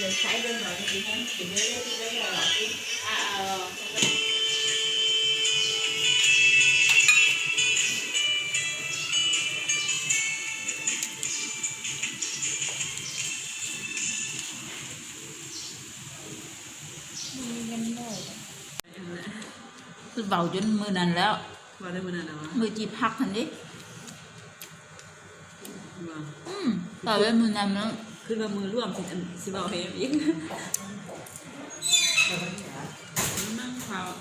Vau cov mws nas lawm, mws ci phaj heev li. Tau cov mws nas lawm. Khwv los mws luaj, tsis vau heev ib. Yeej hauv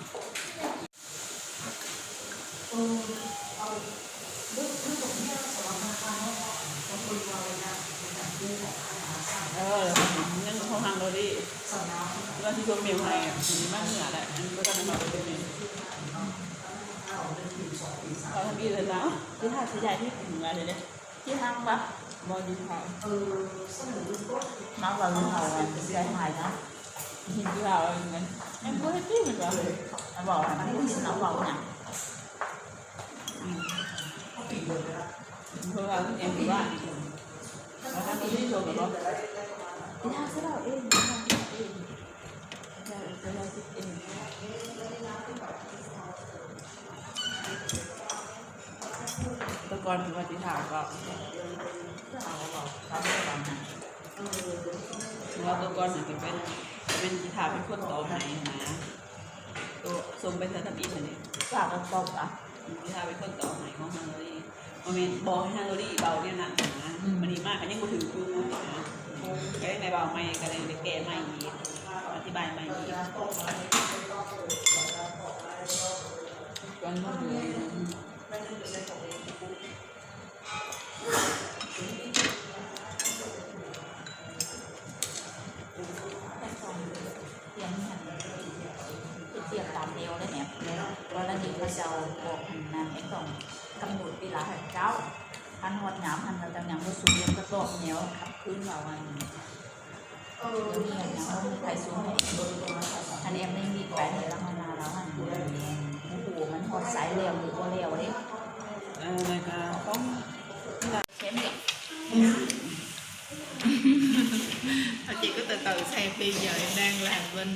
heev rau li, koj tsis tshua mem hais, maj maj lawm, koj tau nws mam li mem. Tau thaj ib lawm na, tib haj tsis yaim li, tib haj npaj, npaj li hais. Nov los li hais, tsis hais na. Tsis hais, nws kuj tib me, vau, nws kuj tsis nov vau na. Tus ko nws ua tsis tham ko, nws ua tus ko nws peb, peb tsis tham peb khuaj tau hais na. Xoo peb tham thaj ib na, tsis tham peb khuaj tau hais, npau heev li vau li na, mas li mas yeej mus hwm kub na, koj yeej vau mas koj li kem mas, tib npais mas. Tiag tiag tas neu li ne, ua lawv nim qhov xyaum pom hais na, es koom kam num ti lav hais rau, hab nua nyam hab nua tau nyam nua xum yog koj tua neu khab khwb los. Yog li hais nyam nua thais xum hais, hab em li li pais hais los hais na los hais, kuv hu mas nua xaiv li mus ua li li. Ces koj tawm tawm xais pes yawm đang lam vân